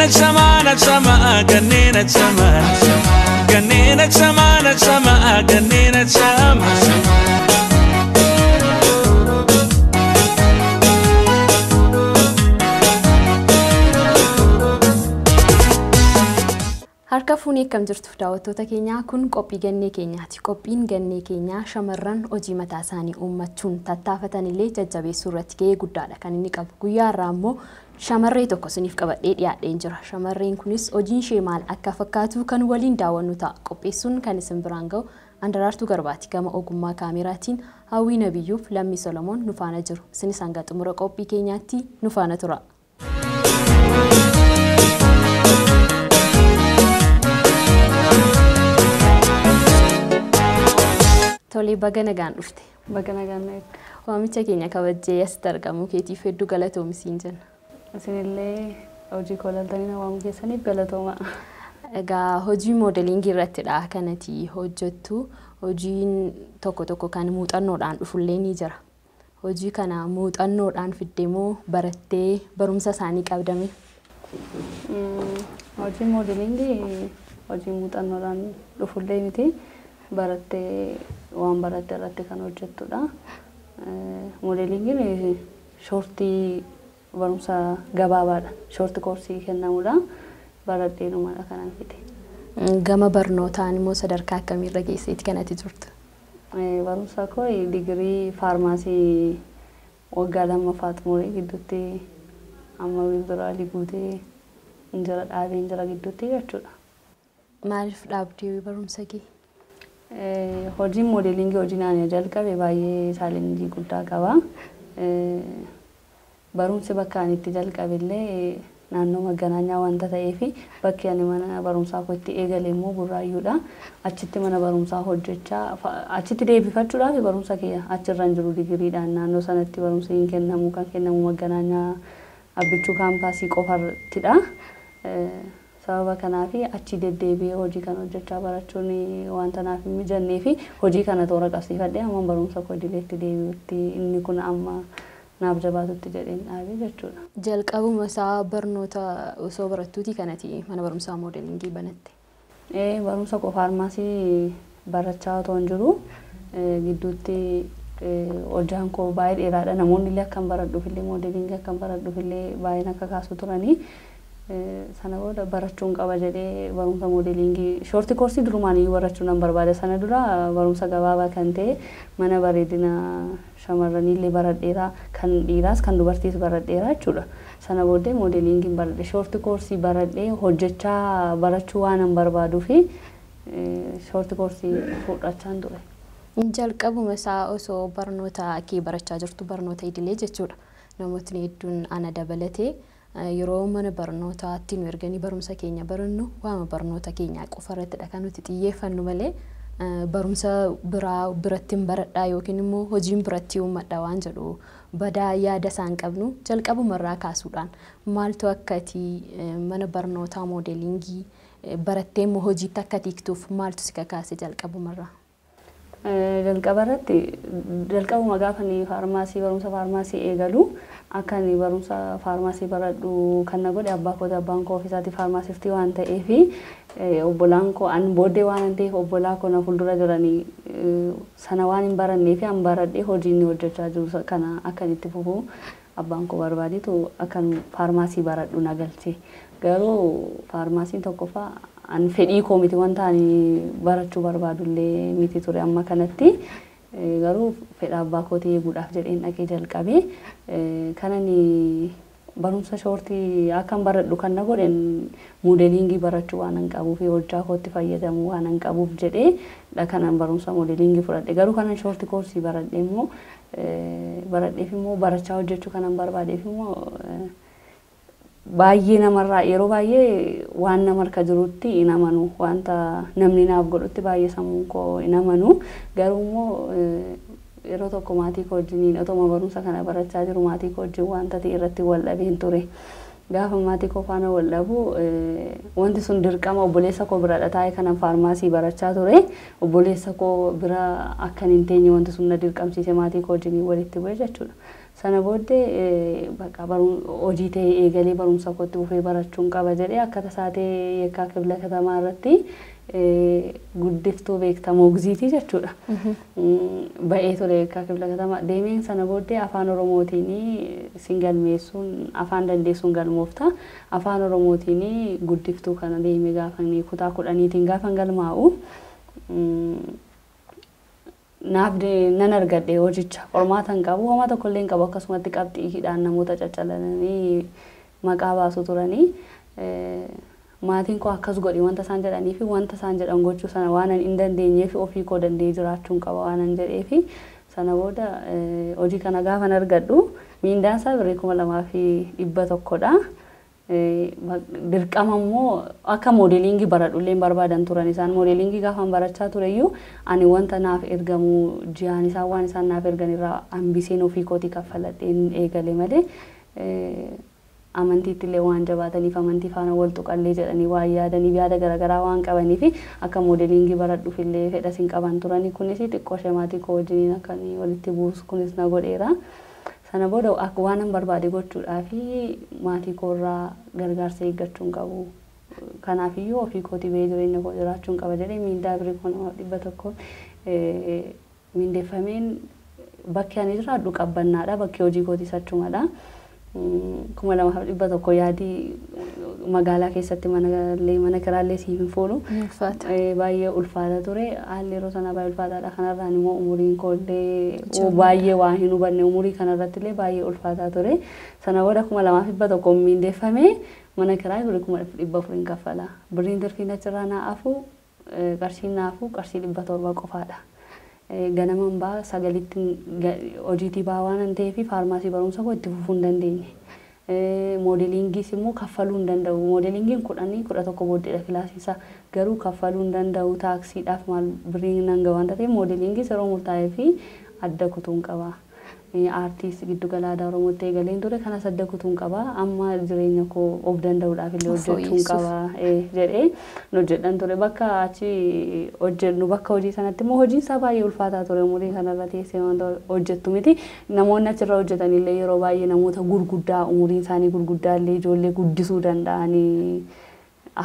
Ganneena chama ganneena chama ganneena chama chama ganneena chama. Harka fuunee akkam jirtu daawwattoota keenyaa, kun qophii gannee keenyaati. Qophiin gannee keenyaa shamarran hojii mataa isaanii uummachuun tattaafatan illee jajjabeessuu irratti gahee guddaadha kan inni qabu. Guyyaa har'aa immoo shamarree tokko isiniif qabadhee dhiyaadheen jira. Shamarreen kunis hojiin ishee maal akka fakkaatu kan waliin daawwannu ta'a. Qopheessuun kan isin biraan gahu Andaraartuu Garbaati. Gama ogummaa kaameraatiin Hawwii Nabiyyuuf Lammii Solomoon nu faana jiru. Isinis hanga xumura qophii keenyaatti nu faana tura. Tolee, baga nagaan dhufte. Baga nagaan na eegde. Waamicha keenya kabajjee asitti argamuu keetiif hedduu galatoomi siin jenna. Isinillee hojii koo ilaaltanii na waamuu keessaniif galatooma. Egaa hojii moodeliingii irrattidha kanati hojjettu. Hojiin tokko tokko kan muuxannoodhaan dhufullee ni jira. Hojii kana muuxannoodhaan fiddee moo barattee barumsa isaanii qabdame? Hojiin moodeliingii hojii muuxannoodhaan dhufullee miti. Barattee waan baratte irratti kan hojjettudha. Moodeliingiin shoortii barumsa gabaabaadha. Shoortii koorsii kennamudha. Baradheenumadha kanan fide. Gama barnootaan immoo sadarkaa akkamiirra geesseeti kanatti jirtu? Barumsa koo digirii faarmaasii waggaa lammaffaa xumuree gidduutti amma wiizduraalii guutee injira dhaabee injira gidduutti jechuudha. Maaliif dhaabdee barumsa kee? Hojiin moodeliingii hojiin ani jalqabe baay'ee chaalenjii guddaa qaba. Barumsi bakka ani itti jalqabe illee naannoo Maganaanyaa wanta ta'eef bakki ani mana barumsaa koo itti eegale immoo Burraayyuudha. Achitti mana barumsaa hojjechaa achitti deebifachuudhaaf barumsa kiyya achirra hin jiru digiriidhaan naannoo sanatti barumsi hin kennamu, kan kennamu Maganaanyaa Abbichuu kaampaasii qofattidha. Sababa kanaaf achi deddeebi'ee hojii kana hojjechaa barachuun wanta naaf hin mijannee fi hojii kana toora qabsiifadhee amma barumsa koo idileetti deebi'utti inni kun amma naaf jabaatutti jedheen dhaabee jechuudha. Jalqabuma isaa barnoota osoo barattuutii kanati mana barumsaa moodeliingii banatte? Barumsa koo faarmaasii barachaa otoo hin jiru gidduutti hojjaan koo baay'ee dheeraadha. Namoonni illee akkan baradhuuf illee moodeliingii akkan baradhuuf illee baay'een akka kaasu turanii. Sana booda barachuun qaba jedhee barumsa moodeliingii shoortii koorsii durumaan iyyuu barachuu nan barbaada. Sana dura barumsa gabaabaa kan ta'e mana bareedina shamarranii illee baradheera, kan dhiiraas kan dubartiis baradheera jechuudha. Sana booddee moodeliingiin baradhe, shoortii koorsii baradhee hojjechaa barachuu waan hin barbaaduu fi shoortii koorsii fudhachaan ture. Jalqabuma isaa osoo barnoota kee barachaa jirtu, barnoota idilee jechuudha. Namootni hedduun ana dabalatee yeroo mana barnootaatti nu erganii barumsa keenya barannu waama barnoota keenyaa qofa irrattidha kan nuti xiyyeeffannu malee barumsa biraa biratti hin baradhaa yookiin immoo hojiin biratti uummadha waan jedhu badaa yaada isaan qabnu. Jalqabumarraa kaasuudhaan maaltu akka ati mana barnootaa moodeliingii barattee immoo hojiitti akka tiiktuuf maaltu si kakaase jalqabumarraa? Jalqaba irratti jalqabuma gaafa ani faarmaasii barumsa faarmaasii eegalu akka ani barumsa faarmaasii baradhu kan na godhe abbaa kooti. Abbaan koo ofiisaatii faarmaasistii waan ta'eef obbolaan koo an booddee waan ta'eef obbolaa koo na fuuldura jiranii sana waan hin barannee fi an baradhee hojii inni hojjechaa jiru kana akka inni itti fufu abbaan koo barbaadetu akkan faarmaasii baradhu na galche. Garuu faarmaasiin tokkoffaa an fedhii koo miti, wanta ani barachuu barbaadullee miti ture amma kanatti. Garuu fedha abbaa kootii eeguudhaaf jedheen dhaqee jalqabe. Kan ani barumsa shoortii akkan baradhu kan na godhe moodeliingii barachuu waan hin qabuuf, hojjaa kootti fayyadamuu waan hin qabuuf jedhee kanan barumsa moodeliingii fudhadhe. Garuu kanan shoortii koorsii baradhe immoo baradheef immoo barachaa hojjechuu kanan barbaadeef immoo baay'ee namarraa yeroo baay'ee waan nama harka jirutti hin amanu, wanta namni naaf godhutti baay'ee sammuun koo hin amanu. Garuu immoo yeroo tokko maatii koo wajjiniin otoo barumsa kana barachaa jiru maatii koo wajjin wanta ta'e irratti wal dhabeen ture. Gaafa maatii koo faana wal dhabu wanti sun dirqama obboleessa koo bira taa'ee kanan faarmaasii barachaa ture. Obboleessa koo bira akkan hin teenye wanti sun na dirqamsiise, maatii koo wajjiniin walitti bu'e jechuudha. Sana booddee bakka hojii ta'ee eegalee barumsa kootti fufee barachuun qaba jedhee akka tasaa ta'ee Yekkaa Kifla Katamaa irratti guddiftuu beekta moogziitii jechuudha. Ba'ee ture Yekkaa Kifla Katamaa deemeen sana booddee afaan Oromootiin sin galmeessuun afaan dandeessuun galmoofta. Afaan Oromootiin guddiftuu kana deemee gaafan kutaa 10tiin gaafan galmaa'u. Naaf nan argadhe hojicha qormaata hin qabu homaa tokkollee hin qabu akkasumatti qabxiidhaan namoota caccalalanii maqaa baasu turanii maatiin koo akkas godhi wanta isaan jedhanii fi wanta isaan jedhan gochuu sana waan hin dandeenyeef ofii koo danda'ee jiraachuun qaba waan hin jedheefi sana booda hojii kana gaafan argadhu miindaan isaa birrii 2100dha. Dirqama immoo akka moodeeliingii baradhullee hin barbaadan turan isaan moodeeliingii gaafan barachaa tureyyuu ani wanta naaf ergamu ji'aan isaan waan isaan naaf ergan irraa hambiseen ofii kootii kaffaladheen eegale malee amantiitti illee waan jabaataniif amantii faana wal tuqallee jedhanii waan yaadaniif yaada garaagaraa waan qabaniif akka moodeeliingii baradhuuf illee fedha sin qaban turanii kunis xiqqoo ishee maatii koo wajjiniin akka walitti buusu kunis na godheera. Sana booda akka waan hin barbaade gochuudhaa fi maatii koorraa gargaarsa eeggachuu hin qabu. Kanaafiyyuu ofii kootii bahee jireenya koo jiraachuu hin qaba jedhee miindaa birrii 2100 miindeeffameen bakki ani jiraadhu qabbannaadha. Bakki hojii kootiis achumadha. 2100 yaadii magaalaa keessatti mana kiraallee siif hin fuudhu. Baay'ee ulfaata ture. Haalli yeroo sanaa baay'ee ulfaataadha. Kanarraan immoo umuriin koollee baay'ee waa hin hubanne umurii kanarratti illee baay'ee ulfaataa ture. Sana booda 2100 miindeeffamee mana kiraa birrii 400 kaffala. Birriin tirfiin achirraa naa hafu qarshiin naa hafu qarshii 700 qofaadha. Ganaman baa sagalitti hojiitii baa waan hin ta'eef faarmaasii barumsa koo itti fufuu hin dandeenye. Moodeeliingiis immoo kaffaluu hin danda'u. Moodeeliingiin 10 11 booddeedha kilaasiin isaa garuu kaffaluu hin danda'u taaksiidhaaf maal birriin nan gahu waan ta'eef moodeeliingiis yeroo murtaa'ee fi adda kutuun qaba. Aartiis giddugala aadaa Oromootti eegaleen ture kanas adda kutuun qaba. Amma jireenya koo of danda'uudhaaf illee hojjechuun qaba jedhee hojjedhan ture. Bakka achi hojjennu bakka hojii sanatti immoo hojiin isaa baay'ee ulfaataa ture. Umurii kanarra teessee wanta hojjettu miti. Namoonni achirra hojjetan illee yeroo baay'ee namoota gurguddaa umuriin isaanii gurguddaa illee ijoollee guddisuu danda'anii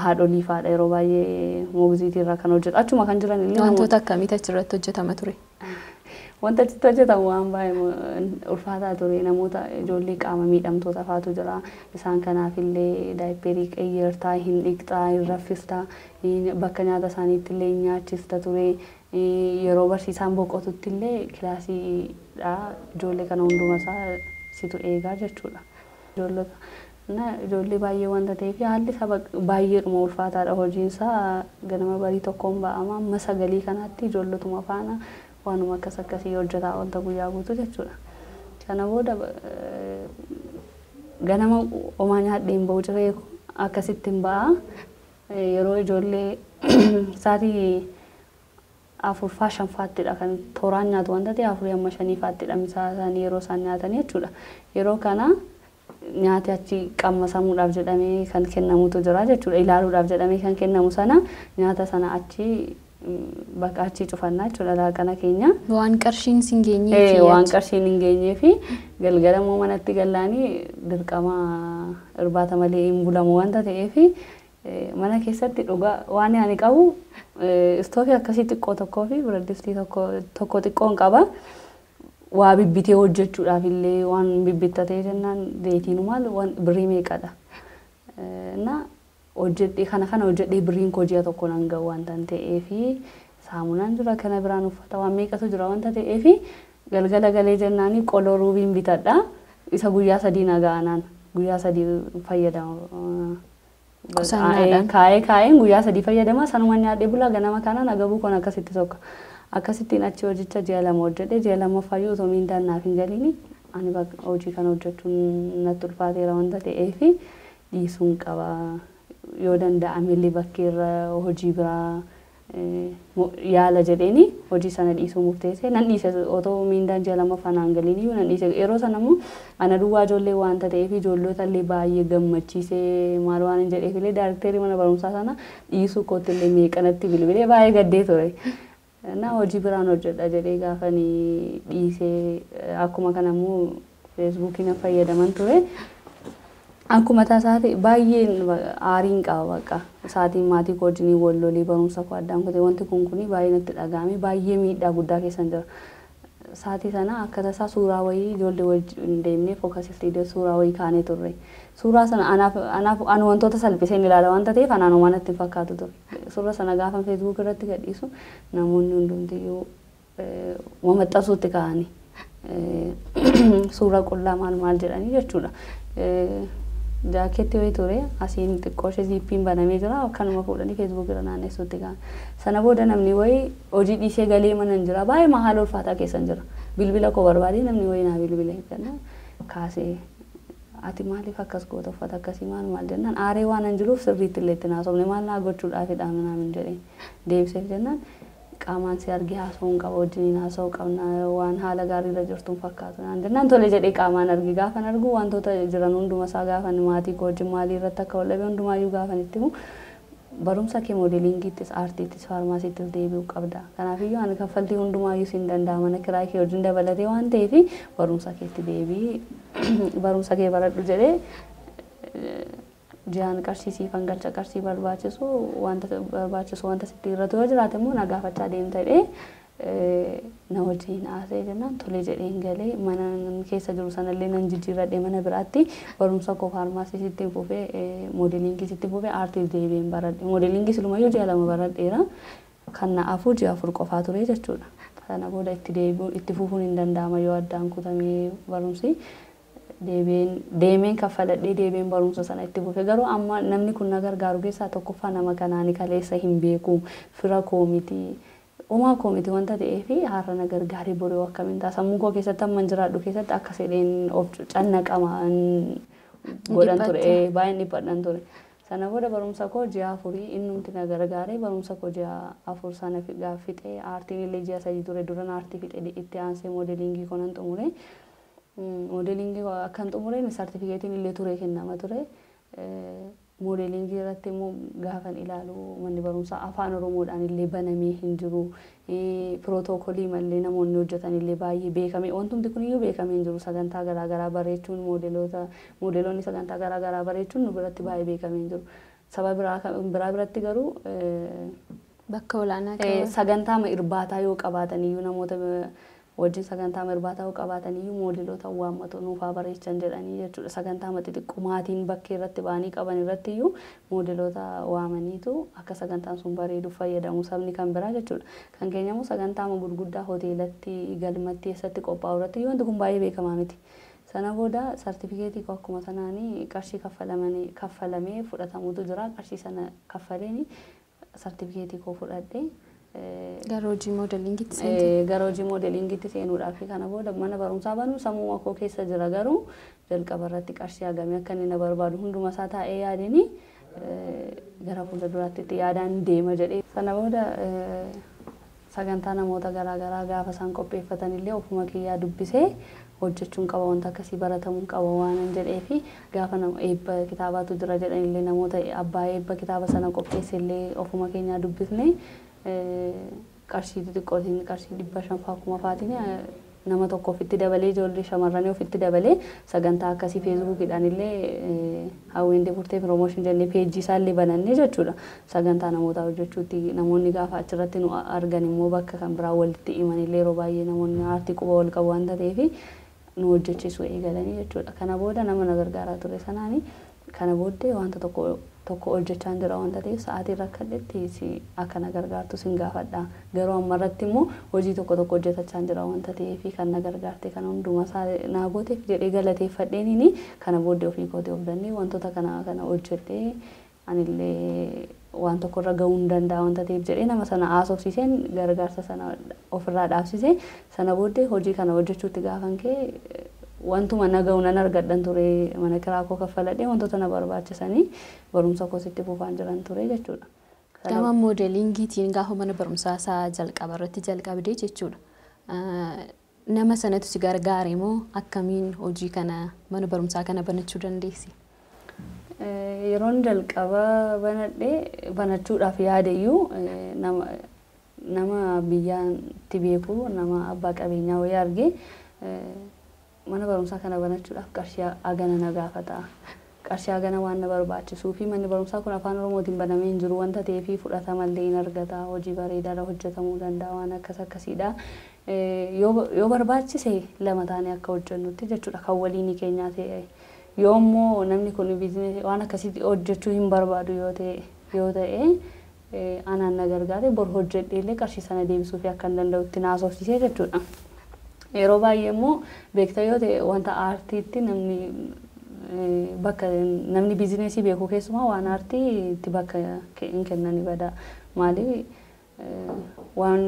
haadholii fa'aadha yeroo baay'ee moogziitii irra kan hojjetu. Achuma kan jiran illee wantoota akkamiitu achirratti hojjetama ture? Wanta achitti hojjetamu waan baay'ee ulfaataa ture. Namoota ijoollee qaama miidhamtoota fa'aatu jira. Isaan kanaaf illee daayipperii qeyyartaa, hin dhiqxaa, hin raffistaa, bakka nyaata isaaniitti illee hin nyaachista ture. Yeroo barsiisaan boqotutti illee kilaasiidha ijoollee kana hunduma isaa situ eegaa jechuudha. Ijoollota ijoollee baay'ee wanta ta'eef haalli isaa baay'eedhuma ulfaataadha. Hojiin isaa ganama barii tokkoon ba'ama amma 9 kanaatti ijoollotuma faana waanuma akkas akkasii hojjetaa wanta guyyaa guutuu jechuudha. Kana booda ganama homaa nyaadhee hin ba'u ciree akkasitti hin ba'a. Yeroo ijoollee sa'aatii 4 5 fa'aattidha kan tooraan nyaatu wanta ta'e 4 amma 5 fa'aattidha misaa isaanii yeroo isaan nyaatan jechuudha. Yeroo kana nyaati achi qammasamuudhaaf jedhamee kan kennamutu jira jechuudha. Ilaaluudhaaf jedhamee kan kennamu sana nyaata sana achi bakka achi cufannaa jechuudha laaqana keenya. Waan qarshiin hin geenyeef. Waan qarshiin hin geenyeef galgala immoo manatti gallaanii dirqama irbaata malee hin bulamu wanta ta'eef mana keessatti dhugaa waan ani qabu istoofii akkasii xiqqoo tokkoo fi biradistii tokko xiqqoon qaba. Waa bibbitee hojjechuudhaaf illee waan bibbittatee jennaan zeetiin maal waan birrii meeqadha. Na hojjedhee kana hojjedhee birriin koo ji'a tokko nan gahu wanta ta'eef saamunaan jira kana biraan uffata waan meeqatu jira wanta ta'eef galgala galee jennaanii qoloo ruubiin bitadha. Isa guyyaa 3 na ga'anaan guyyaa 3 fayyadama. Kaa'ee kaa'een guyyaa 3 fayyadama sanuma nyaadhee bulaa ganama kana nagabuu kun akkasitti tokko. Akkasittiin achi hojicha ji'a 2 hojjedhee ji'a 2ffaayyuu osoo miindaan naaf hin galiin ani hojii kana hojjechuun natti ulfaateera wanta ta'eef dhiisuun qaba. Yoo danda'ame illee bakkeerra hojii biraa yaala jedheeni hojii sana dhiisuu murteesse. Nan dhiise otoo miindaan ji'a 2ffaa naan galiin iyyuu nan dhiise. Yeroo sana immoo ana duwwaa ijoollee wanta ta'eef ijoollota illee baay'ee gammachiisee maal waan hin jedheef illee daayirikteerii mana barumsaa sana dhiisuu kootti illee meeqanatti bilbilee baay'ee gaddee ture. Na hojii biraan hojjedha jedhee gaafanii dhiisee akkuma kana immoo Feesbuukii nan fayyadaman ture. Akkuma tasaa ta'e baay'een aariin qaba bakka. Sa'aatiin maatii koo wajjin wal lolee barumsa koo addaan kutee wanti kun kuni baay'ee natti dhaga'ame, baay'ee miidhaa guddaa keessan jira. Sa'aatii sana akka tasaa suuraa wayii ijoollee wajjin deemnee Focus Studio suuraa wayii kaanee turre. Suuraa sana anaaf ani wantoota salphiseen ilaala wanta ta'eef anaan homaa natti hin fakkaatu ture. Suuraa sana gaafa Facebook irratti gadhiisu namoonni hundumtiyyuu mamaxxansuutti ka'anii suuraa qullaa maal maal jedhanii jechuudha. Jaakeetti wayii ture, asiin xiqqoo ishee ziippiin banamee jira, akkanuma fuudhanii Facebook irra naannessuutti ka'an. Sana booda namni wayii hojii dhiisee galee mana hin jira, baay'ee haala ulfaataa keessa hin jira. Bilbila koo barbaadee namni wayii naa bilbile jennaan kaasee, "Ati maaliif akkas goota, uffata akkasii maal maal?" jennaan, aaree waan hin jiruuf sirriitti illee itti naasofne, maal naa gochuudhaafidha minaamin jedhee deebiseef jennaan, "Qaamaan si argee haasa'uun qaba, wajjiniin haasa'uu qabna, waan haala gaariirra jirtuun fakkaatu" naan jennaan, tole jedhee qaamaan arge. Gaafan argu wantoota jiran hunduma isaa, gaafan maatii koo wajjin maalii irratti akka wal dhabe hundumaayyuu gaafan itti himu, "Barumsa kee moodelingiittis, aartiittis, faarmaasiittis deebi'uu qabda. Kanaafiyyuu ani kaffaltii hundumaayyuu siin danda'a, mana kiraay kee wajjin dabalatee waan ta'eef barumsa keetti deebi'i, barumsa kee baradhu" jedhee, ji'aan qarshii siifan galcha, qarshii barbaachisu, wanta barbaachisu, wanta sitti irratti yoo jiraate immoo na gaafachaa deemta jedhee na wajjin haasa'ee jennaan, tole jedheen galee mana keessa jiru sanallee nan jijjiirradhee mana biraatti barumsa koo faarmaasii sitti fufee, moodelingii sitti fufee, aartiif deebi'een baradhe. Moodelingii silumayyuu ji'a 2 baradheera. Kan na afur ji'a 4 qofaa ture jechuudha. Sana booda itti deebi'u itti fufuun hin danda'ama yoo addaan kutamee barumsi. Deebi'een deemeen kaffaladhee deebi'een barumsa sana itti fufe. Garuu amma namni kun na gargaaru keessaa tokkoffaa nama kanaani kaleessa hin beeku, fira koo miti, uumaa koo miti wanta ta'eef, har'a na gargaaree boruu akkamiin ta'a, sammuu koo keessatti amma jiraadhu keessatti akka sedheen of cannaqama godhan ture, baay'een dhiphadhan ture. Sana booda barumsa koo ji'a 4 innumti na gargaaree barumsa koo ji'a 4 sana fixee, aartiin illee ji'a 3 ture duran aartii fixee, itti aansee moodelingii koo nan xumure. Moodelingii akkan xumureen sartifikeetiin illee turee kennama ture. Moodelingii irratti immoo gaafan ilaalu manni barumsaa afaan Oromoodhaan illee banamee hin jiru. Pirootokolii malee namoonni hojjetan illee baay'ee beekame. Wantumti kun iyyuu beekamee hin jiru. Sagantaa garaagaraa bareechuun, moodeloota moodeloonni sagantaa garaagaraa bareechuun nu biratti baay'ee beekamee hin jiru. Saba biraa biratti garuu bakka olaanaa qaba. Sagantaa irbaataa yoo qabaatan iyyuu, namoota wajjin sagantaa irbaataa yoo qabaatan iyyuu, moodeloota waammatu nuufaa bareechan jedhanii jechuudha. Sagantaa xixiqqoo maatiin bakkee irratti ba'anii qaban irratti iyyuu moodeloota waamaniitu akka sagantaan sun bareeduuf fayyadamu sabni kan biraa jechuudha. Kan keenya immoo sagantaa gurguddaa hoteelatti, galmatti, eessatti qophaa'u irratti iyyuu wanti kun baay'ee beekamaa miti. Sana booda sartifikeetii koo akkuma sanaanii qarshii kaffalamee fudhatamutu jira. Qarshii sana kaffaleeni sartifikeetii koo fudhadhee Gara hojii moodelingiitti seente. Gara hojii moodelingiitti seenuudhaaf. Kana booda mana barumsaa banuu sammuu koo keessa jira, garuu jalqaba irratti qarshii hagamii akka inni na barbaadu hunduma isaa taa'ee yaadini gara fuula duraatti itti yaadaan deema jedhee. Sana booda sagantaa namoota garaagaraa gaafa isaan qopheeffatan illee ofuma kiyyaa dubbisee hojjechuun qaba, wanta akkasii baratamuu qaba waan hin jedhee fi gaafa nama eebba kitaabaatu jira jedhan illee namoota abbaa eebba kitaaba sana qopheesse illee ofuma keenyaa dubbisnee qarshii xixiqqootiin, qarshii 500 faa, 1000 faatiin nama tokko ofitti dabalee, ijoollee shamarranii ofitti dabalee, sagantaa akkasii feesbuukiidhaan illee Hawwiin Burtee Promotion jennee peejii isaallee banannee jechuudha. Sagantaa namootaa hojjechuutti namoonni gaafa achirratti nu argan immoo bakka kan biraa walitti himan illee, yeroo baay'ee namoonni aartii quba wal qabu wanta ta'eef nu hojjechiisuu eegalanii jechuudha. Kana booda nama na gargaaraa ture sanaani, kana booddee wanta tokko tokko hojjechaa jira wanta ta'eef sa'aatii rakkadhetti si akka na gargaartu sin gaafadha. Garuu ammarratti immoo hojii tokko tokko hojjetachaa jira wanta ta'eef kan na gargaarte kana hunduma isaa naa gooteef jedhee galateeffadheeniini, kana booddee ofii kootii of danda'ee wantoota kana kana hojjedhee anillee waan tokko irra gahuu hin danda'a wanta ta'eef jedhee nama sana haasofsiiseen gargaarsa sana ofirraa dhaabsisee, sana booddee hojii kana hojjechuutti gaafan kee wantuma na ga'u nan argadhan ture, mana kiraa koo kaffaladhee wantoota na barbaachisanii barumsa koositti fufaan jiran ture jechuudha. Gama moodelingiitiin gaafa mana barumsaa isaa jalqaba irratti jalqabdee jechuudha. Nama sanatu si gargaare moo akkamiin hojii kana mana barumsaa kana banachuu dandeessi? Yeroon jalqaba banadhee banachuudhaaf yaadeyyuu nama biyyaatti beeku, nama abbaa qabeenyaa wayii argee. Mana barumsaa kana banachuudhaaf qarshii hagana na gaafata. Qarshii hagana waan na barbaachisuu fi manni barumsaa kun afaan Oromootiin banamee hin jiru wanta ta'eef fudhatamallee hin argata. Hojii bareedaadha hojjetamuu danda'a waan akkas akkasiidha. Yoo barbaachise lama taanee akka hojjennutti jechuudha kan waliinii keenyaa ta'e. Yoo immoo namni kun waan akkasii hojjechuu hin barbaadu yoo ta'e anaan na gargaare bor hojjedhee illee qarshii sana deebisuuf akka hin danda'utti na haasofsiisee jechuudha. Yeroo baay'ee immoo beektaa yoo ta'e wanta aartiitti namni bakka namni biizinesii beeku keessumaa waan aartiitti bakka hin kennani bada. Maaliif waan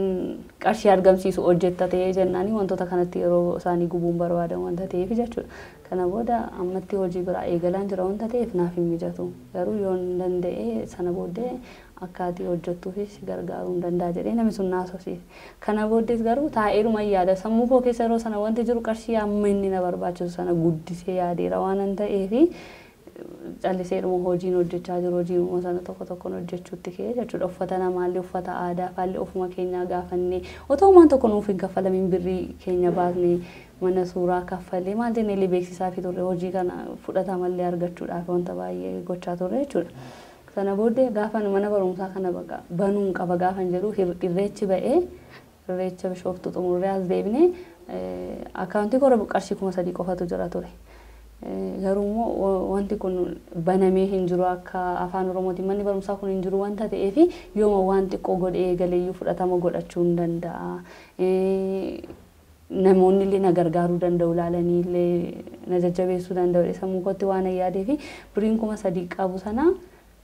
qarshii argamsiisu hojjetta ta'ee jennaani wantoota kanatti yeroo isaanii gubuun barbaadan wanta ta'eef jechuudha. Kana booda ammatti hojii biraa eegalaan jira wanta ta'eef naaf hin mijatu. Garuu yoo hin danda'e sana booddee akka ati hojjettuufis gargaaruu hin danda'a jedhee namni sun naasofsiise. Kana booddees garuu taa'eeruma yaada. Sammuu koo keessa yeroo sana wanti jiru qarshii amma inni na barbaachisu sana guddisee yaadeera waan hin ta'eefi calliseedhuma hojiin hojjechaa jiru hojiinuma sana tokko tokkoon hojjechuutti ka'ee jechuudha. Uffata namaallee uffata aadaa faallee ofuma keenyaa gaafannee otoo waan tokko nuuf hin kaffalamiin birrii keenya baasnee mana suuraa kaffalee maal jennee illee beeksisaa fi turre hojii kana fudhatamallee argachuudhaaf wanta baay'ee gochaa turre jechuudha. Sana booddee gaafa mana barumsaa kana baqa banuun qaba gaafan jedhu irreechi ba'ee irreecha Bishooftuu xumurree as deebinee akkaawuntii koo qarshii 3,000 qofatu jira ture. Garuu immoo wanti kun banamee hin jiru akka afaan Oromootiin manni barumsaa kun hin jiru wanta ta'eef yooma waan xiqqoo godhee eegaleeyyuu fudhatama godhachuu hin danda'a. Namoonni illee na gargaaruu danda'u ilaalanii illee na jajjabeessuu danda'u sammuu kootti waan yaadee fi biriin 3,000 qabu sana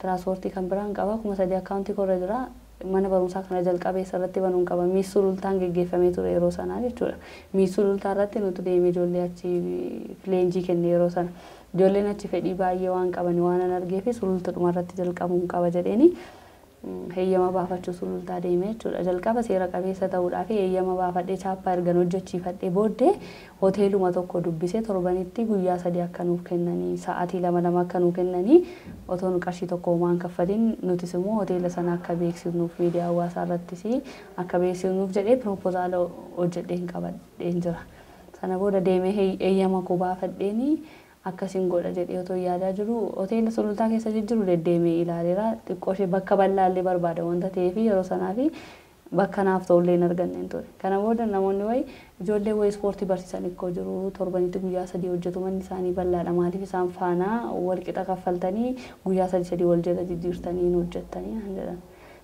tiraanspoortii kan biraan qaba 3,000 akkaawuntii koorra jira. Mana barumsaa kana jalqabee irratti banuun qaba. Miis Sulultaan geggeeffamee ture yeroo sanaa jechuudha. Miis Sulultaa irratti nuti deemee ijoollee achi leenjii kenne yeroo sana. Ijoolleen achi fedhii baay'ee waan qaban waan an argee fi Sulultaadhuma irratti jalqabuun qaba jedheeni heeyyama baafachuu Sulultaa deemee jechuudha. Jalqaba seera qabeessa ta'uudhaaf heeyyama baafadhee chaappaa ergan hojjechiifadhee booddee hoteeluma tokko dubbisee torbanitti guyyaa 3 akka nuuf kennanii sa'aatii 2 2 akka nuuf kennanii otoo nu qarshii tokko homaa hin kaffalin nutis immoo hoteela sana akka beeksifnuuf miidiyaa hawaasaa irrattis akka beeksifnuuf jedhee piroopozaala hojjedheen qabadheen jira. Sana booda deemee heeyyama koo baafadheeni akkasiin godha jedhee otoo yaadaa jiru hoteela Sulultaa keessa jijjiiru deddeemee ilaaleera. Xiqqoo ishee bakka bal'aallee barbaada wanta ta'eef yeroo sanaa fi bakka naaf ta'ullee hin arganne ture. Kana booda namoonni wayi ijoollee wayi ispoortii barsiisan ikkoo jiru torbanitti guyyaa 3 hojjetu manni isaanii bal'aadha maaliif isaan faana wal qixa kaffaltanii guyyaa 3 3 wal jala jijjiirtanii hin hojjettanii naan jedhan.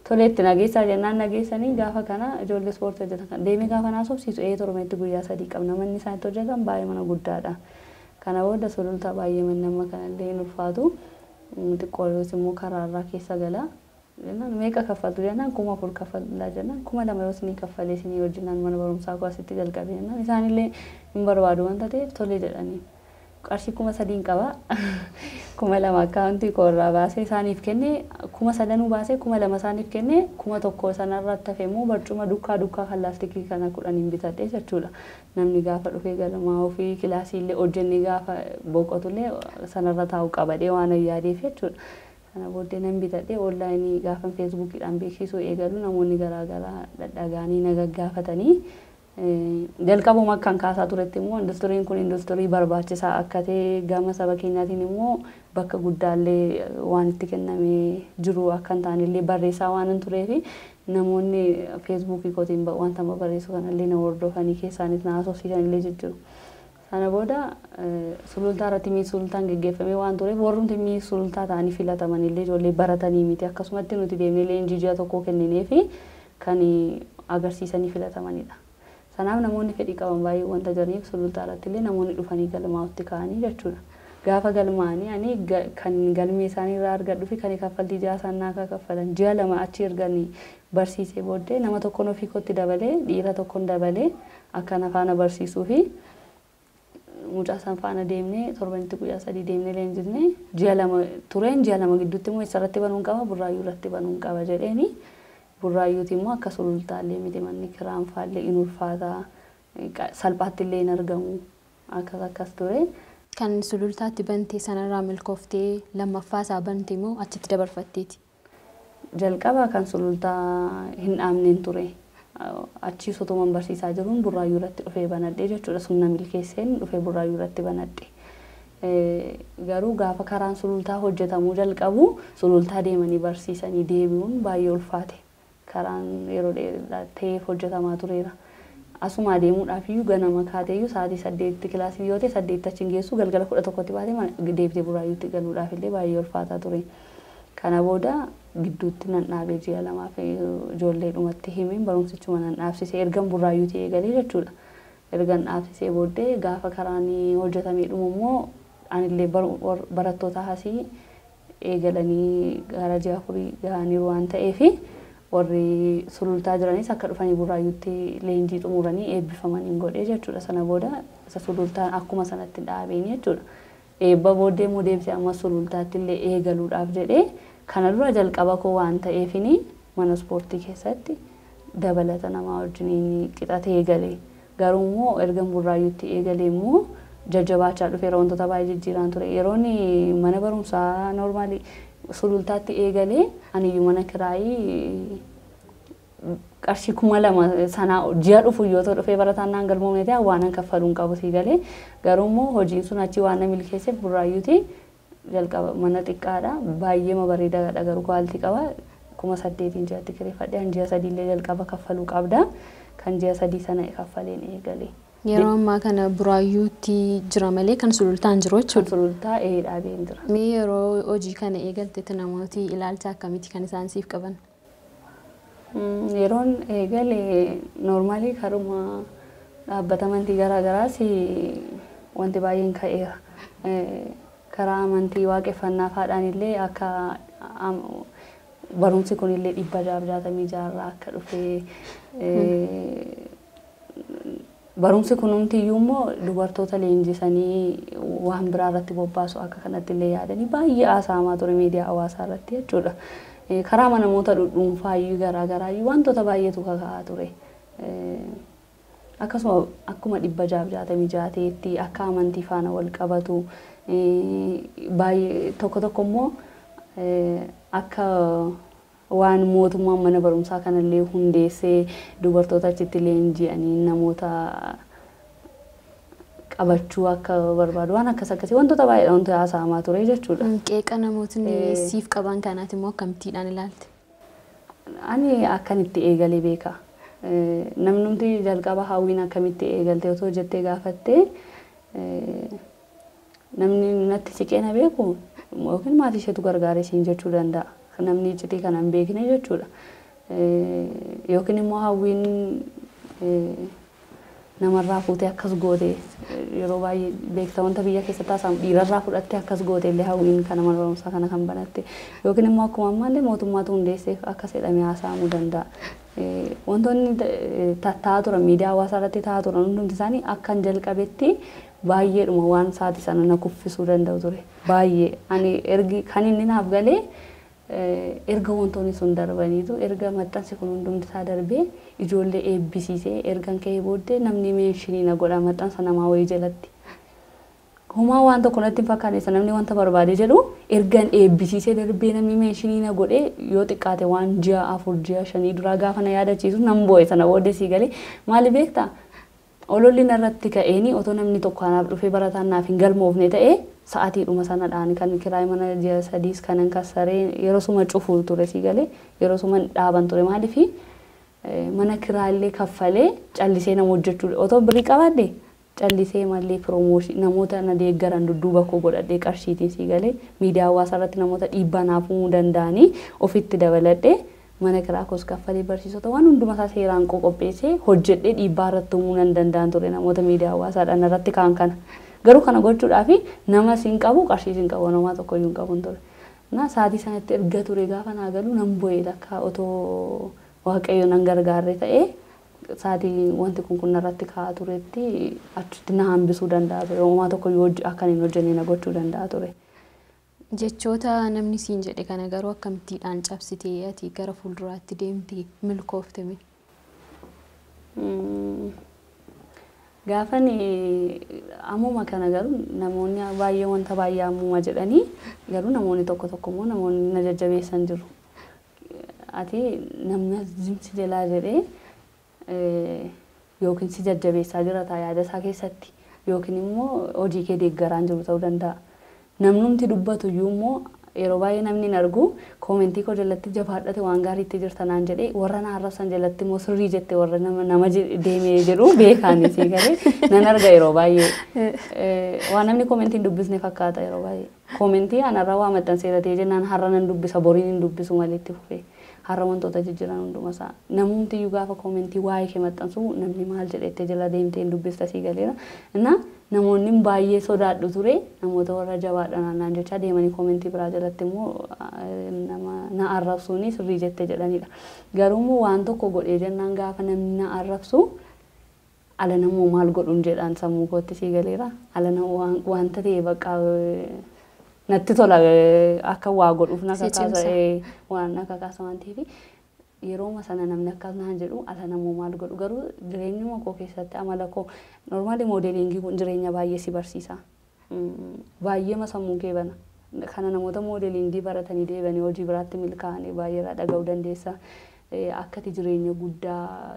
Toleetti nageessaa jennaan nageessanii gaafa kana ijoollee ispoortii hojjetan kan deemee gaafa naasofsiisu torbanitti guyyaa 3 qabna manni isaan itti hojjetan baay'ee mana guddaadha. Kana booda Sulultaa baay'ee manni amma kanallee hin ulfaatu. Xiqqoos immoo karaarraa keessa gala. Jennaan meeqa kaffaltu jennaan 4,000 kaffalaa jennaan 2,000 yoo isinii kaffalee isinii wajjinaan mana barumsaa koo asitti jalqabe jennaan isaanillee hin barbaadu wanta ta'eef tole jedhanii. Qarshii 3,000 qaba. 2,000 akkaawuntii koo irraa baasee isaaniif kennee 3,000 baasee 2,000 isaaniif kennee 1,000 sanarratti hafe immoo barcuma dukkaa dukkaa kan laastikii kana 10 bitadhee jechuudha. Namni gaafa dhufee galmaa ofii kilaasii illee hojjennee gaafa boqotullee sanarra taa'u qabadhee waan yaadeef jechuudha. Sana booddee nan bitadhee onlaayinii gaafa feesbuukiidhaan beeksisuu eegalu namoonni garaagaraa dhadhagaanii na gaggaafatanii jalqabuma akkan kaasaa turetti immoo industiriin kun industirii barbaachisaa akka ta'e gama saba keenyaatiin immoo bakka guddaallee waan itti kennamee jiru akka hin taanellee barreessaa waan hin tureefi namoonni feesbuukii kootiin wanta amma barreessu kanallee na hordofanii keessaanis na haasofsiisanillee jijjiiru. Sana booda Sulultaa irratti Miis Sulultaan geggeeffamee waan tureef warrumti Miis Sulultaa ta'anii filatamanillee ijoollee baratanii miti akkasumatti nuti deemnee leenjii ji'a tokkoo kennineefi kan agarsiisanii filatamanidha. Sanaaf namoonni fedhii qaban baay'ee wanta jiraniif Sulultaa irratti illee namoonni dhufanii galmaa'utti ka'anii jechuudha. Gaafa galmaa'anii ani kan galmee isaanii irraa argadhu fi kan kaffaltii ji'a isaan naa kaffalan ji'a 2 achi erganii barsiisee booddee nama tokkoon ofii kootti dabalee dhiira tokkoon dabalee akka na faana barsiisuu fi mucaa isaan faana deemnee torbanitti guyyaa 3 deemnee leenjisnee ji'a 2 tureen ji'a 2 gidduutti immoo isarratti banuun qaba Burraayyuu irratti banuun qaba jedheeni. Burraayyuuti immoo akka Sulultaallee miti manni kiraan faallee in ulfaata salphaatti illee hin argamu akkas akkas ture. Kan Sulultaatti bantee sanarraa milkooftee lammaffaa isaa bante immoo achitti dabarfatteeti. Jalqaba kan Sulultaa hin dhaabneen ture. Achii sotoman barsiisaa jiruun Burraayyuu irratti dhufee banadhee jechuudha. Sun na milkeesseen dhufee Burraayyuu irratti banadhe. Garuu gaafa karaan Sulultaa hojjetamuu jalqabu, Sulultaa deemanii barsiisanii deebi'uun baay'ee ulfaate. Karaan yeroo dheeraa ta'eef hojjetamaa tureera. Asuma deemuudhaaf iyyuu ganama kaateeyyuu sa'aatii 8tti kilaasii yoo ta'e, 8 achi hin geessu, galgala 11tti baatee mana deebitee Burraayyuutti galuudhaaf illee baay'ee ulfaataa ture. Kana booda gidduutti nan dhaabee, ji'a 2f ijoollee dhumatti himeen barumsichuma nan dhaabsise, ergan Burraayyuutti eegalee jechuudha. Ergan dhaabsisee booddee gaafa karaan hojjetamee dhumu immoo anillee barattoota asii eegalanii gara ji'a 4 gahaniiru waan ta'eef, warri Sulultaa jiranis akka dhufanii Burraayyuutti leenjii xumuranii eebbifamanii godhee jechuudha. Sana booda isa Sulultaan akkuma sanatti dhaabeen jechuudha. Eebba booddee immoo deebisee amma Sulultaatti illee eegaluudhaaf jedhee, kana dura jalqaba koo waan ta'eefini mana ispoortii keessatti dabalata namaa wajjiniin qixatee eegale. Garuu immoo ergan Burraayyuutti eegalee immoo jajjabaachaa dhufeera, wantoota baay'ee jijjiiraan ture. Yeroon mana barumsaa normaalii Sulultaatti eegalee aniyyuu mana kiraayii qarshii 2000 sanaa ji'a dhufu yoo ta'u dhufee barataan naan galmoomne ta'e waan an kaffaluu hin qabu sii galee. Garuu immoo hojiin sun achii waan na milkeesseef Burraayyuuti jalqaba mana xiqqaadha, baay'ee bareedaadha, garuu quality qaba, 8000n ji'atti kireeffadhe. An ji'a sadiillee jalqaba kaffaluu qabda, kan ji'a 3 sana kaffaleen eegale. Yeroo ammaa kana Buraayyuutti jira malee kan Sulultaan jiru Kan jechuudha. Sulultaa ee dhaabeen jira. Mee yeroo hojii kana eegaltetti namooti ilaalcha akkamiiti kan isaan siif qaban? Yeroon eegale normally karuma dhaabbata amantii garaa garaas wanti baay'een ka'eera. Karaa amantii waaqeffannaa faadhaan illee akka barumsi kun illee 666rraa akka dhufe, barumsi kunumti iyyuu immoo dubartoota leenjisanii waan biraa irratti bobbaasu akka kanatti illee yaadanii baay'ee haasa'amaa ture miidiyaa hawaasaa irratti jechuudha. Karaa namoota dhuunfaa iyyuu garaa garaa iyyuu wantoota baay'eetu kaka'aa ture. Akkasuma akkuma 666 ta'etti akka amantii faana wal qabatu baay'ee, tokko tokko immoo akka waan mootummaan mana barumsaa kanallee hundeessee dubartoota achitti leenji'anii namoota qabachuu akka barbaadu, waan akkas akkasii wantoota baay'ee wantoota haasa'amaa ture jechuudha. Qeeqa namootni siif qaban kanaati immoo akkamittiidhaan ilaalte? Ani akkanitti eegalee beeka. Namnumti jalqaba hawwiin akkamitti eegalte otoo jettee gaafattee, namni natti siqee na beeku yookiin maatii isheetu gargaare siin jechuu danda'a. Namni iccitii kana hin beekne jechuudha. Yookiin immoo hawwiin namarraa fuutee akkas goote, yeroo baay'ee beekta wanta biyya keessatti haasa'amu, dhiirarraa fudhattee akkas goote illee hawwiin kana mana barumsaa kana kan banatte, yookiin immoo akkuma ammaallee mootummaatu hundeesseef akkas jedhamee haasa'amuu danda'a. Wantoonni tatta'aa turan, miidiyaa hawaasaa irratti ta'aa turan hundumti isaanii akkan jalqabetti baay'eedhuma waan sa'aatii sana na kuffisuu danda'u ture. Baay'ee ani ergi kan inni naaf galee erga wantoonni sun darbaniitu, erga maxxansi kun hundumti isaa darbee, ijoollee eebbisiisee ergan ka'ee booddee namni mention na godha maxxansa namaa wayii jalatti. Homaa waan tokko natti hin fakkaanne, isa namni wanta barbaade jedhu, ergan eebbisiisee darbee namni mention na godhee yoo xiqqaate waan ji'a 4 ji'a 5 duraa gaafa na yaadachiisu nan boo'e. Sana booddee sii galee maali beektaa? Ololli narratti ka'eeni otoo namni tokko anaaf dhufee barataan naaf hin galmoofne ta'ee, sa'aatiidhuma sanadhaan kan kiraay mana ji'a 3s kanan kassaree yeroo suma cufu ture, sii galee, yeroo suma dhaaban ture. Maaliifi mana kiraallee kaffalee callisee nama hojjechuu otoo birrii qabaadhe, callisee mallee promotion namoota na deeggaran dudduuba koo godhadhee qarshiitiin, sii galee, miidiyaa hawaasaa irratti namoota dhiibbaa naaf uumuu danda'anii ofitti dabaladhee, mana kiraa koos kaffalee, barsiisota waan hunduma isaa seeraan qopheessee hojjedhee dhiibbaa irratti uumuu nan danda'an ture namoota miidiyaa hawaasaadhaan irratti kaan kana. Garuu kana gochuudhaaf nama siin qabu, qarshii siin qabu, namaa tokko iyyuu hin qabu ture. Na sa'aatii sanatti erga ture gaafa naa galu nan bo'ee, takka otoo Waaqayyo nan gargaarre ta'ee sa'aatii wanti kun kun narratti ka'aa turetti achitti na hambisuu danda'a ture. Uumaa tokko yoo akkan hin hojjenne na gochuu danda'a ture. Jechoota namni siin jedhe kana garuu akkamittiidhaan cabsitee ati gara fuulduraatti deemte milkoofte? Gaafan ammuma kana garuu namoonni baay'ee wanta baay'ee ammuma jedhanii, garuu namoonni tokko tokko immoo namoonni na jajjabeessan jiru. Ati namni zimsi jalaa jedhee Yookiin si jajjabeessaa jira ta'a yaada isaa keessatti yookiin immoo hojii kee deeggaraan jiru ta'uu danda'a. Namnumti dubbatu iyyuu immoo yeroo baay'ee namni hin argu koomentii koo jalatti jabaadhate waan gaariitti jirta naan jedhee warra na arrabsan jalatti immoo sirrii jette warra nama deemee jedhu beekaani sii galee nan arga yeroo baay'ee. Waan namni koomentii hin dubbisne fakkaata yeroo baay'ee. Koomentii anarra waa maxxanseera ta'ee jennaan har'a nan dubbisa boriin hin dubbisu malee itti fufee. Har'a wantoota jijjiiran hunduma isaa. Namumti iyyuu gaafa koomentii waa'ee kee maxxansu namni maal jedhettee jala deemtee hin dubbista sii galeera. Innaa namoonni baay'ee sodaadhu ture namoota warra jabaadha naannaan jechaa deemanii koomentii biraa jalatti immoo nama na arrabsuuni sirrii jette jedhanidha. Garuu immoo waan tokko godhee jennaan gaafa namni na arrabsu ala namoo maal godhuun jedhaan sammuu kootti sii galeera. Ala wanta ta'e bakka natti tola akka waa godhuuf na kakaasa waan na kakaasa waan ta'eef yerooma sana namni akkas naan jedhu ala namoo maal godhu garuu jireenyuma koo keessatti amala koo normaali moodeelingii kun jireenya baay'ee si barsiisa. Baay'eema sammuu kee bana. Kana namoota moodeelingii baratanii deebi'anii hojii biraatti milkaa'anii baay'ee irraa dhaga'uu dandeessa. Akkati jireenya guddaa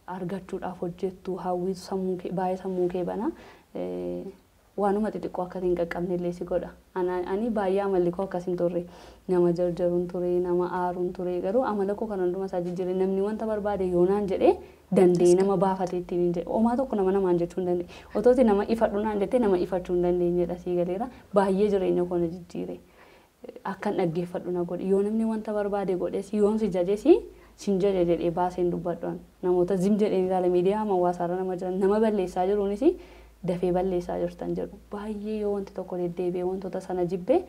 argachuudhaaf hojjettu hawwiitu sammuu kee baay'ee sammuu kee bana. Waanuma xixiqqoo akkasii hin qaqqabne illee si godha. Ani baay'ee amalli koo akkas hin turre. Nama jarjaruun ture, nama aaruun ture. Garuu amala koo kan hunduma isaa jijjiire namni wanta barbaade yoo naan jedhee danda'ee nama baafatee ittiin hin jedhe. Homaa tokko nama namaan jechuu hin dandeenye. Otooti nama ifadhu naan jettee nama ifachuu hin dandeenyedha sii galeera. Baay'ee jireenya koo na jijjiire. Akkan dhaggeeffadhu na godhe. Yoo namni wanta barbaade godhes yoon si jajes sin jaje jedhee baaseen dubbadhu. Namoota zim jedheen ilaala miidiyaa hawaasaarra nama jiran nama balleessaa jiruunis dafee balleessaa jirtan jedhu. Baay'ee yoo wanti tokko deddeebi'ee wantoota sana jibbee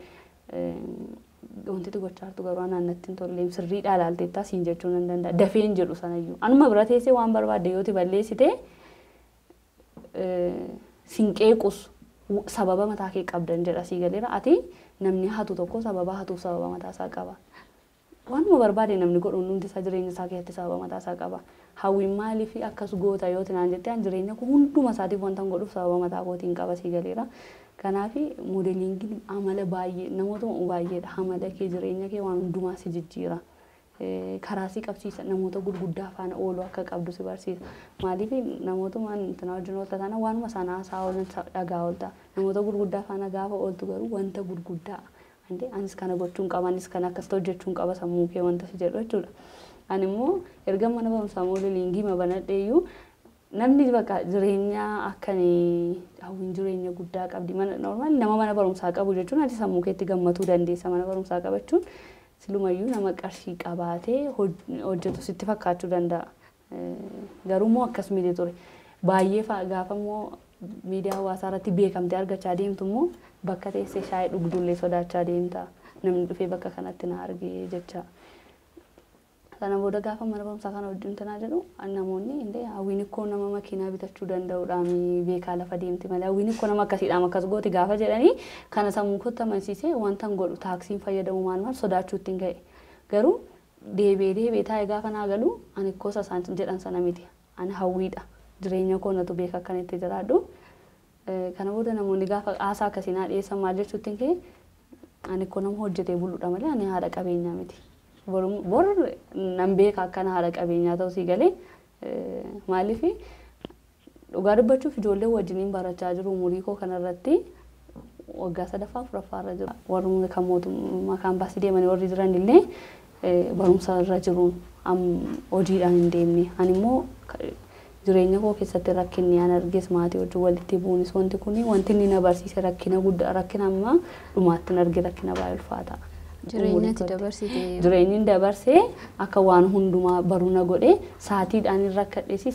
wanti gochaa jirtu garuu anaan natti hin tolle sirriidhaa ilaalteettaa siin jechuu nan danda'a. Dafee hin jedhu sanayyuu. Anuma bira teessee waan barbaadde yooti balleessite sin qeequs sababa mataa kee qabdan jedha sii galeera. Ati namni hatu tokko sababa hatuuf sababa mataa isaa qaba. Waanuma barbaade namni godhu hundi isaa jireenya isaa keessatti sababa mataa isaa qaba. Hawwiin maaliif akkas goota yoo naan jettee an jireenya koo hunduma isaatiif wanta godhuuf sababa mataa kootiin qaba sii galeera. Kanaaf moodelingiin amala baay'ee namoota baay'eedha. Amala kee jireenya kee waan hundumaa si jijjiira. Karaa si qabsiisa namoota gurguddaa faana ooluu akka qabdu si barsiisa. Maaliif namootuma intina wajjin oolta taana waanuma sana haasaa oolan dhagaa oolta. Namoota gurguddaa faana gaafa ooltu garuu wanta gurguddaa anis kana gochuun qaba anis kana akkasitti hojjechuun qaba sammuu kee wanta si jedhu jechuudha. Ani immoo erga mana barumsaa moodelingii ma banadheeyyuu namni bakka jireenya akkanii hawwiin jireenya guddaa qabdi. Normaal nama mana barumsaa qabu jechuun ati sammuu keetti gammatuu dandeessa mana barumsaa qabachuun silumayyuu nama qarshii qabaatee hojjetu sitti fakkaachuu danda'a. Garuu immoo akkas miti ture. Baay'ee gaafa immoo miidiyaa hawaasaa irratti beekamtee argachaa deemtu immoo bakka teessee shaayii dhugdullee sodaachaa deemta. Namni dhufee bakka kanatti na argee jecha. Sana booda gaafa mana barumsaa kana wajjin tanaa jedhu namoonni indee hawwiin ikkoo nama makiinaa bitachuu danda'uudhaan beekaa lafa deemti malee hawwiin ikkoo nama akkasiidhaan akkas gooti gaafa jedhanii kana sammuu kootti amansiisee wanta hin godhu taaksiin fayyadamu maal maal sodaachuutti hin ga'e. Garuu deebi'ee deebi'ee taa'ee gaafa naa galu ani ikkoo isaan jedhan sana miti. Ani hawwiidha. Jireenya koo natu beeka akkan itti jiraadhu. Kana booda namoonni gaafa haasaa akkasii naa dhiyeessan maal jechuutti hin ka'e ani ikkoo nama hojjetee buluudha malee ani haadha qabeenyaa miti. Bor nan beeka akkana haadha qabeenyaa ta'uu sii galee maaliif dhugaa dubbachuuf ijoollee wajjiniin barachaa jiru umurii koo kanarratti waggaa sadaffaa afuraffaa irra jiru. Warri kan mootummaa kaampaasii deemanii warri jiran illee barumsa irra jiru hojiidhaan hin deemne. Ani immoo jireenya koo keessatti rakkinni an arges maatii wajjin walitti bu'uunis wanti kuni wanti inni na barsiise rakkina guddaa rakkina ammaa dhumaatti hin arge rakkina baay'ee ulfaata. Jireenya ati dabarsite. Jireenyi dabarsee akka waan hundumaa baruu na godhe saatiidhaan hin rakkadhes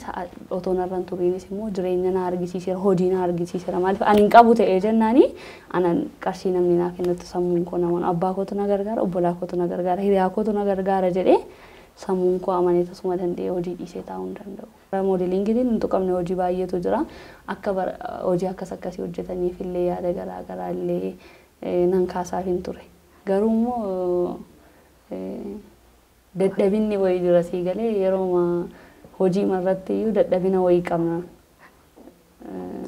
otoo narra hin turiinis immoo jireenya na argisiiseera hojii na argisiiseera maaliif ani hin qabu ta'ee jennaani anan qarshii namni naa kennutti sammuun koo namoonni abbaa kootu na gargaara obbolaa kootu na gargaara hiriyaa kootu na gargaara jedhee sammuun koo amanee tasuma danda'ee hojii dhiisee taa'uu hin danda'u. Moodelingiin hin tuqamne hojii baay'eetu jira. Akka hojii akkas akkasii hojjetaniif illee yaada garaa garaa illee nan kaasaaf hin ture. Garuu immoo dadhabinni wayii jira sii galee yeroo hojii irratti iyyuu dadhabina wayii qabna.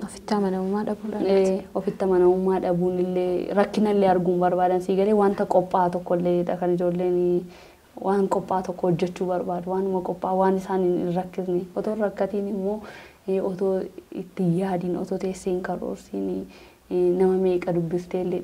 Ofitti amanamummaa dhabuudhaan. Ofitti amanamummaa dhabuun illee rakkina illee arguun barbaadan sii galee wanta qophaa'aa tokko illee kan ijoolleen Waan qophaa tokko hojjechuu barbaadu, waanuma qophaa waan isaan hin rakkisne, otoo hin rakkatiin immoo otoo itti yaadiin, otoo teessee hin karoorsiin, nama meeqa dubbiftee illee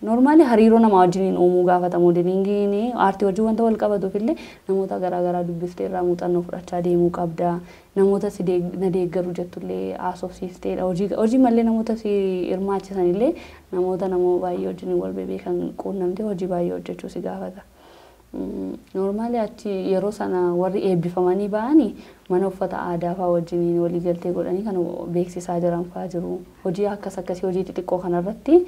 normally hariiroo namaa wajjiniin uumuu gaafata. Modelingiin aartii wajjin wanta wal qabatuuf illee namoota garaagaraa dubbiftee irraa muuxannoo fudhachaa deemuu qabda. Namoota si na deeggaru jettullee haasofsiifteedha. Hojii malee namoota si hirmaachisan illee namoota nama baay'ee wajjin wal beekan quunnamtee hojii baay'ee hojjechuu si gaafata. Normally achi yeroo sana warri eebbifamanii ba'anii mana uffata aadaa fa'aa wajjiniin walii galtee godhanii kan beeksisaa jiran fa'aa jiru. Hojii akkas akkasii, hojii xixiqqoo kanarratti,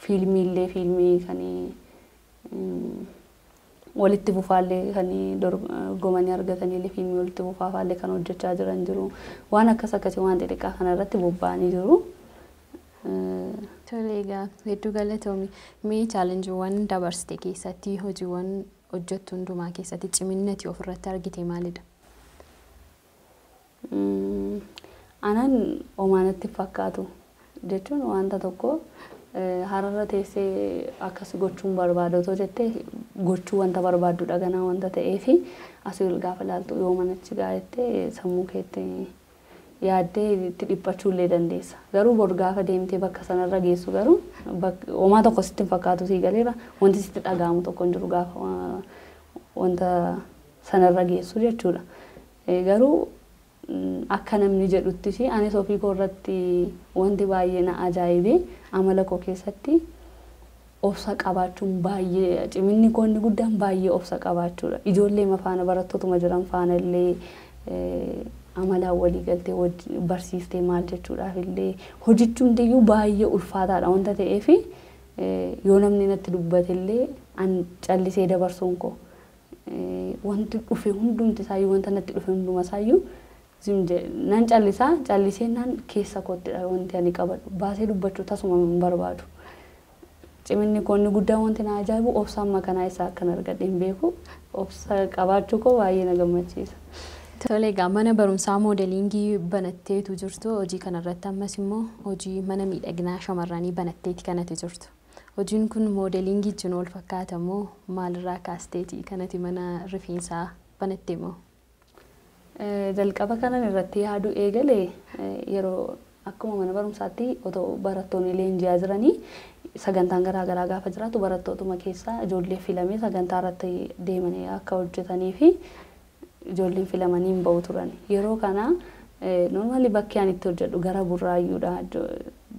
fiilmiillee, fiilmii kan walitti fufaallee kan dorgomanii argataniillee, fiilmii walitti fufaafaallee kan hojjechaa jiran jiru. Waan akkas akkasii, waan xixiqqaa kanarratti bobba'anii jiru. Tole, egaa hedduu galatoomi. Mee challengeiiwwan dabarsite keessatti, hojiiwwan hojjettu hundumaa keessatti ciminni ati ofirratti argite maalidha? Anaan homaa natti hin fakkaatu, jechuun wanta tokko hararra teessee akkas gochuun barbaada otoo jettee gochuu wanta barbaaddudha ganaa wanta ta'eefi asii ol gaafa ilaaltu yoo manachi gaa jettee sammuu keetti yaaddee itti dhiphachuu illee dandeessa. Garuu bor gaafa deemtee bakka sanarra geessu garuu homaa tokko sitti hin fakkaatu, sii galeera, wanti sitti dhaga'amu tokko hin jiru gaafa wanta sanarra geessu jechuudha. Garuu akka namni jedhuttis anis ofii koo irratti wanti baay'ee na ajaa'ibe amala koo keessatti obsa qabaachuun baay'ee, ciminni koo inni guddaan baay'ee obsa qabaachuudha. Ijoollee faana, barattootuma jiran faana illee amalaan walii galtee barsiiftee maal jechuudhaaf illee hojichumti iyyuu baay'ee ulfaataadha wanta ta'eef, yoo namni natti dubbate illee an callisee dabarsuun koo, wanti dhufe hundumti isaayyuu, wanta natti dhufe hunduma isaayyuu nan callisaa, callisee nan keessa koottidha wanti ani qabadhu, baasee dubbachuu tasuma hin barbaadu. Ciminni koo inni guddaan, wanti na ajaa'ibu, obsa amma kanaa isaa akkan argadhe hin beeku, obsa qabaachuu koo baay'ee na gammachiisa. Tole, egaa mana barumsaa modelingii banatteetu jirtu, hojii kanarratti ammas immoo hojii mana miidhaginaa shamarranii banatteeti kanatti jirtu. Hojiin kun modelingii wajjin wal fakkaata moo maalirraa kaasteeti kanati mana rifeensaa banatte moo? Jalqaba kanan irratti yaaduu eegale yeroo akkuma mana barumsaatti otoo barattoonni leenji'aa jiranii sagantaan garaa garaa gaafa jiraatu barattootuma keessaa ijoollee filamee sagantaa irratti deemanii akka hojjetanii fi ijoolleen filamanii hin ba'u turan. Yeroo kana normally bakki ani itti hojjedhu gara Burraayyuudha.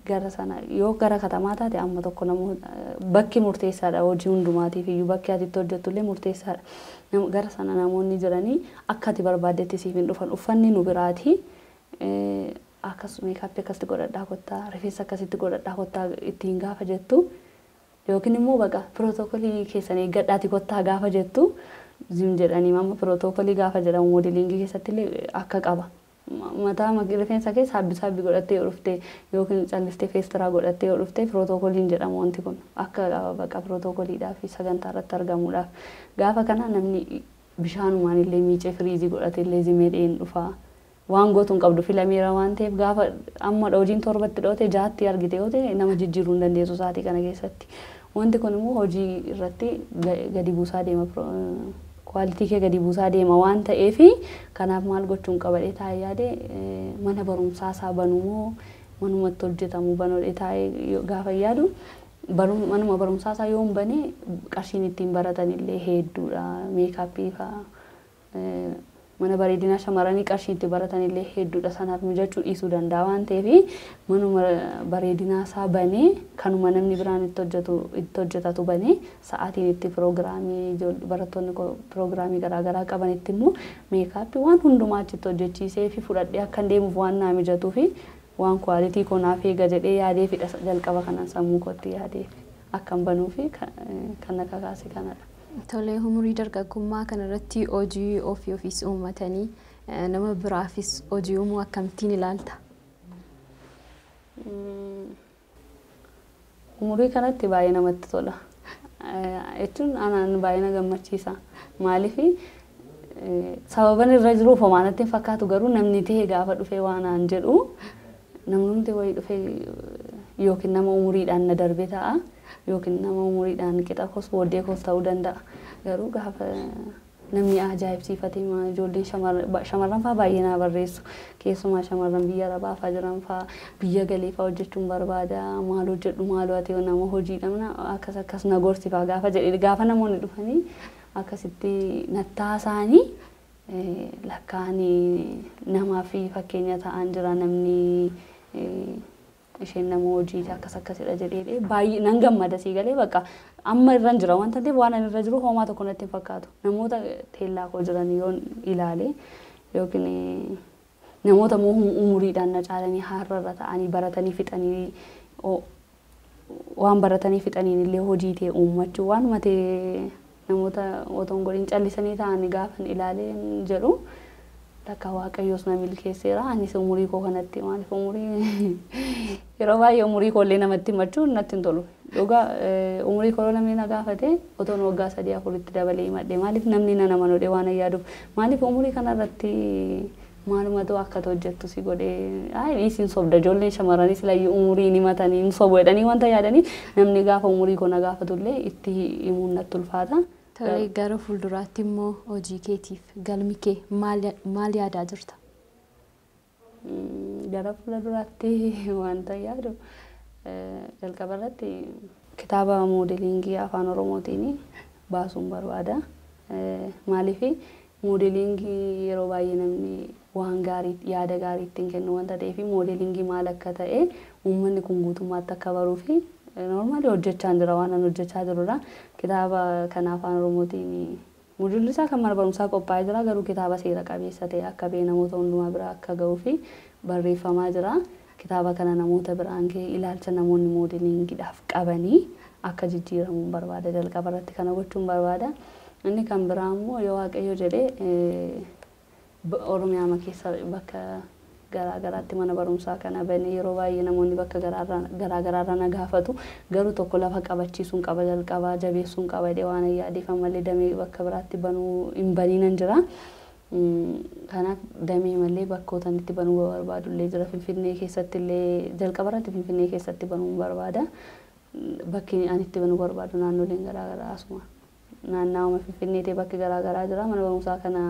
Gara sana yoo gara katamaa taate amma tokko namoota bakki murteessaadha, hojii hundumaatiif iyyuu bakki ati itti hojjettu illee murteessaadha. Gara sana namoonni jiranii akka ati barbaaddetti siif hin dhufan, uffanni nu biraati. Akkas makeupii akkasitti godhadhaa kottaa, rifeensa akkasitti godhadhaa kottaa ittiin gaafa jettu, yookiin immoo baqa pirootokolii keessan eeggadhaati kottaa gaafa jettu zim jedhanii, amma pirootokolii gaafa jedhamu modelingii keessatti illee akka qaba. Mataa rifeensa keessa saabbi saabbi godhattee yoo dhufte yookiin callistee feestiraa godhattee yoo dhufte pirootookoliin jedhama, wanti kun akka qaba baqa pirootookoliidhaa fi sagantaa irratti argamuudhaaf. Gaafa kana namni bishaanumaan illee miicee firiizii godhatee illee zimee dheen dhufa. Waan gootu hin qabdu, filameera waan ta'eef, gaafa amma hojiin 7tti dhoote 6tti argite yoo ta'e nama jijjiiruu hin dandeessu sa'aatii kana keessatti. Wanti kun immoo hojii irratti gadi buusaa deema. Quality kee gadi buusaa deema waan ta'eef, kanaaf maal gochuun qabadhee taa'ee yaade, mana barumsaa isaa banuu moo manumatti hojjetamu banuudhee taa'ee gaafa yaadu, manuma barumsaa isaa yoo hin bane qarshiin ittiin baratan illee hedduudha, makeupii fa'aa, mana bareedinaa shamarranii qarshii itti baratan illee hedduudha, sanaaf mijachuu dhiisuu danda'a waan ta'eef, manuma bareedinaa isaa banee kanuma namni biraan itti hojjetu itti hojjetatu banee, sa'aatiin itti piroogiraamii barattoonni piroogiraamii garaagaraa qabanitti immoo makeupii waan hundumaa achitti hojjechiisee fi fudhadhee akkan deemuuf waan naa mijatuu fi waan quality koo naaf eega jedhee yaadee fidha jalqaba kanan sammuu kootti yaadee akkan banuu fi kan na kakaase kanadha. Tole, umurii dargaggummaa kanarratti hojii ofii ofiis uummatanii nama biraafis hojii uumuu akkamittiin ilaalta? Umurii kanatti baay'ee namatti tola. Jechuun anaan baay'ee na gammachiisa. Maaliif, sababan irra jiruuf homaa natti hin fakkaatu, garuu namni ta'e gaafa dhufee waan aan jedhu, namnumti wayii dhufee yookiin nama umuriidhaan na darbe ta'a yookiin nama umuriidhaan qixa koos booddee koos ta'uu danda'a. Garuu gaafa namni ajaa'ibsiifatee ijoolleen shamarran fa'aa baay'ee naa barreessu. Keessumaa shamarran biyya arabaa fa'aa jiran fa'aa biyya galee fa'aa hojjechuun barbaada. Maal hojjedhu maaloo ati nama hojii dhabna akkas akkas na gorsi fa'aa gaafa jedhe gaafa namoonni dhufanii akkasitti nattaasaanii lakkaa'anii namaa fi fakkeenya ta'an jira namni isheen nama hojii akkas akkasidha jedhee baay'ee nan gammada sii galee bakka amma irra jira wanta ta'eef waan ani irra jiru homaa tokko natti hin fakkaatu. Namoota teellaa koo jiran yoon ilaale yookiin namoota immoo umuriidhaan na caalanii har'arra ta'anii baratanii fixanii waan baratanii fixaniin illee hojii ta'e uummachuu waanuma ta'e namoota otoo hin godhin callisanii ta'anii gaafan ilaalee jedhu lakka waaqayyoos na milkeesseera. Anis umurii koo kanatti maaliif umurii yeroo baay'ee umurii koollee namatti himachuun natti hin tolu. Dhugaa umurii koo namni na gaafate otoon waggaa 3 4tti dabalee himadhe maaliif namni na nama nodhe waan yaaduuf maaliif umurii kanarratti maalumatu akka hojjettu si godhee ayi isin sobda ijoolleen shamarranis layyuu umurii ni himatanii hin sobu jedhanii wanta yaadanii namni gaafa umurii koo na gaafatullee itti himuun natti ulfaata. Tole gara fuulduraatti immoo hojii keetiif galmi kee maal yaadaa jirta? Gara fuulduraatti wanta yaadu jalqaba irratti kitaaba moodeliingii afaan Oromootiin baasuun barbaada. Maaliif moodeliingii yeroo baay'ee namni waan gaarii yaada gaarii ittiin kennu wanta ta'eef moodeliingii maal akka ta'e uummanni kun guutummaatti akka baruu fi normaalii hojjechaa jira waan an hojjechaa jirudha. Kitaaba kana afaan Oromootiin moodeliin isaa kan mana barumsaa qophaa'ee jira garuu kitaaba seera qabeessa ta'e akka ba'e namoota hundumaa bira akka ga'uu fi barreeffamaa jira. Kitaaba kana namoota biraan ga'ee ilaalcha namoonni moodeliingiidhaaf qabanii akka jijjiiramuun barbaada. Jalqaba irratti kana gochuun barbaada. Inni kan biraa immoo yoo Waaqayyo jedhee Oromiyaa keessa bakka garaa garaatti mana barumsaa kana banee yeroo baay'ee namoonni bakka garaa garaarra na gaafatu garuu tokko lafa qabachiisuun qaba jalqabaa jabeessuun qaba jedhee waan yaadeef ammallee damee bakka biraatti banuu hin baniinan jira. Kanaaf damee malee bakkoota itti banuu barbaadullee jira. Finfinnee keessatti illee jalqaba irratti Finfinnee keessatti banuun barbaada. Bakki ani itti banuu barbaadu naannoleen garaa garaa asuma naannawaa Finfinnee ta'e bakki garaa garaa jira. Mana barumsaa kana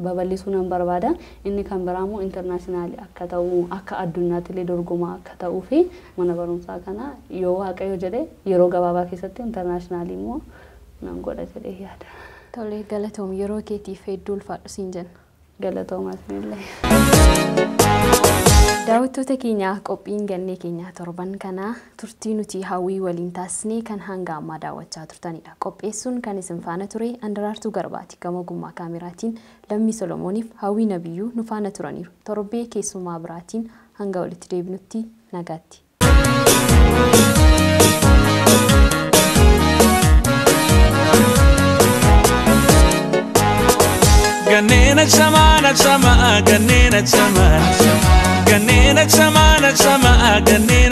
babal'isuu nan barbaada. Inni kan biraa immoo intarnaashinaali akka ta'u akka addunyaatti illee dorgomaa akka ta'uu fi mana barumsaa kana yoo Waaqayyo jedhe yeroo gabaabaa keessatti intarnaashinaali immoo nan godha jedhee yaada. Tole galatoom yeroo keetiif hedduu ulfaadhu siin jenna. Galatoomaa isinillee. Daawwattoota keenya qophiin gannee keenya torban kanaa turtii nuti hawwii waliin taasisnee kan hanga ammaa daawwachaa turtanidha. Qopheessuun kan isin faana ture Andaraartuu Garbaati. Gama ogummaa kaameraatiin Lammii Solomooniif Hawwii Nabiyyuu nu faana turaniiru. Torbee keessumaa biraatiin hanga walitti deebinutti nagaatti. Ganneena chamaa chamaa ganneena chamaa ganneena chamaa chamaa ganneena.